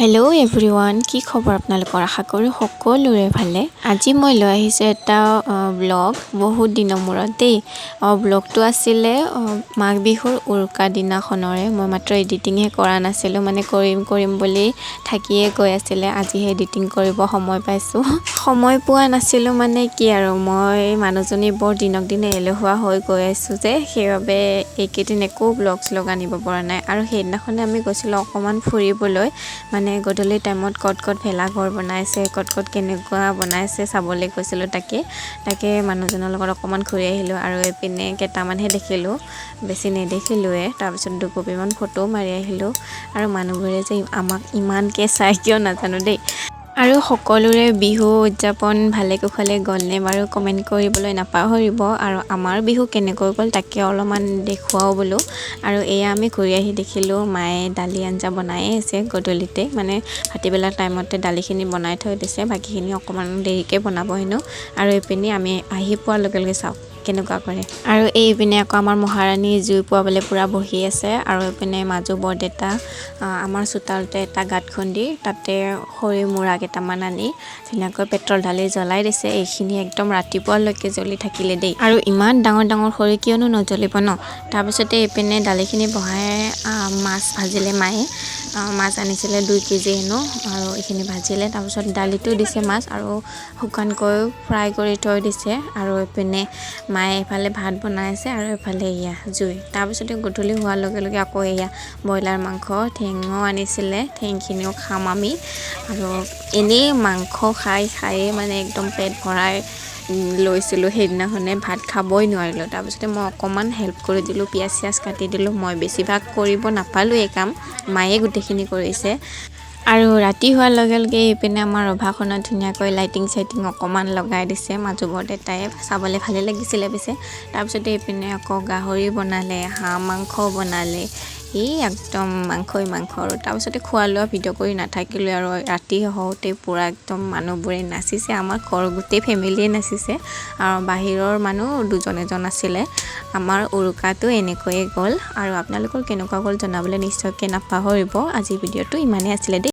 Hello' everyone, কি খবৰ আপোনালোকৰ? আশা কৰোঁ সকলোৰে ভালে। আজি মই লৈ আহিছোঁ এটা ব্লগ বহুত দিনৰ মূৰত দেই। ব্লগটো আছিলে মাঘ বিহুৰ উৰুকা দিনাখনৰে। মই মাত্ৰ এডিটিংহে কৰা নাছিলোঁ, মানে কৰিম কৰিম বুলি থাকিয়ে গৈ আছিলে। আজিহে এডিটিং কৰিব সময় পাইছোঁ। সময় পোৱা নাছিলোঁ মানে কি আৰু, মই মানুহজনী বৰ দিনক দিনে এলেহুৱা হৈ গৈ আছোঁ যে, সেইবাবে এইকেইদিন একো ব্লগ শ্লগ আনিব পৰা নাই। আৰু সেইদিনাখনে আমি গৈছিলোঁ অকণমান ফুৰিবলৈ, মানে গধূলি টাইমত ক'ত ক'ত ভেলাঘৰ বনাইছে, ক'ত ক'ত কেনেকুৱা বনাইছে চাবলৈ গৈছিলোঁ। তাকে তাকে মানুহজনৰ লগত অকণমান ঘূৰি আহিলোঁ। আৰু এইপিনে কেইটামানহে দেখিলোঁ, বেছি নেদেখিলোঁৱে। তাৰপিছত দুকপিমান ফটোও মাৰি আহিলোঁ। আৰু মানুহবোৰে যে আমাক ইমানকৈ চাই কিয় নাজানো দেই। আৰু সকলোৰে বিহু উদযাপন ভালে কুশলে গ'লনে বাৰু, কমেণ্ট কৰিবলৈ নাপাহৰিব। আৰু আমাৰ বিহু কেনেকৈ গ'ল তাকে অলপমান দেখুৱাওঁ বোলো। আৰু এয়া আমি ঘূৰি আহি দেখিলোঁ মায়ে দালি আঞ্জা বনায়ে আছে গধূলিতে, মানে ভাটিবেলা টাইমতে দালিখিনি বনাই থৈ দিছে, বাকীখিনি অকণমান দেৰিকৈ বনাব হেনো। আৰু এইপিনে আমি আহি পোৱাৰ লগে লগে চাওক কেনেকুৱা কৰে। আৰু এইপিনে আকৌ আমাৰ মহাৰাণী জুই পুৱাবলৈ পূৰা বহি আছে। আৰু এইপিনে মাজু বৰদেউতা আমাৰ চোতালতে এটা গাঁত খান্দি তাতে খৰি মূৰা কেইটামান আনি ধুনীয়াকৈ পেট্ৰল ঢালি জ্বলাই দিছে। এইখিনি একদম ৰাতিপুৱালৈকে জ্বলি থাকিলে দেই। আৰু ইমান ডাঙৰ ডাঙৰ খৰি কিয়নো নজ্বলিব ন। তাৰপিছতে এইপিনে দালিখিনি বহাই মাছ ভাজিলে মায়ে। মাছ আনিছিলে 2 কেজি হেনো, আৰু এইখিনি ভাজিলে। তাৰপিছত দালিতো দিছে মাছ আৰু শুকানকৈ ফ্ৰাই কৰি থৈ দিছে। আৰু এইপিনে মায়ে এইফালে ভাত বনাই আছে আৰু এইফালে এয়া জুই। তাৰপিছতে গধূলি হোৱাৰ লগে লগে আকৌ এয়া ব্ৰইলাৰ মাংস ঠেঙো আনিছিলে, ঠেংখিনিও খাম আমি। আৰু এনেই মাংস খাই খায়ে মানে একদম পেট ভৰাই লৈছিলোঁ সেইদিনাখনে, ভাত খাবই নোৱাৰিলোঁ। তাৰপিছতে মই অকণমান হেল্প কৰি দিলোঁ, পিঁয়াজ চিয়াজ কাটি দিলোঁ। মই বেছিভাগ কৰিব নাপালোঁ এই কাম, মায়ে গোটেইখিনি কৰিছে। আৰু ৰাতি হোৱাৰ লগে লগে এইপিনে আমাৰ ৰভাখনত ধুনীয়াকৈ লাইটিং চাইটিং অকণমান লগাই দিছে মাজু বৰদেউতাই, চাবলৈ ভালেই লাগিছিলে পিছে। তাৰপিছতে এইপিনে আকৌ গাহৰি বনালে, হাঁহ মাংস বনালে, এই একদম মাংসই মাংস। আৰু তাৰপিছতে খোৱা লোৱা ভিডিঅ' কৰি নাথাকিলোঁ। আৰু ৰাতি হওঁতে পূৰা একদম মানুহবোৰে নাচিছে, আমাৰ ঘৰৰ গোটেই ফেমিলিয়ে নাচিছে আৰু বাহিৰৰ মানুহ দুজন এজন আছিলে। আমাৰ উৰুকাটো এনেকৈয়ে গ'ল। আৰু আপোনালোকৰ কেনেকুৱা গ'ল জনাবলৈ নিশ্চয়কৈ নাপাহৰিব। আজিৰ ভিডিঅ'টো ইমানেই আছিলে দেই।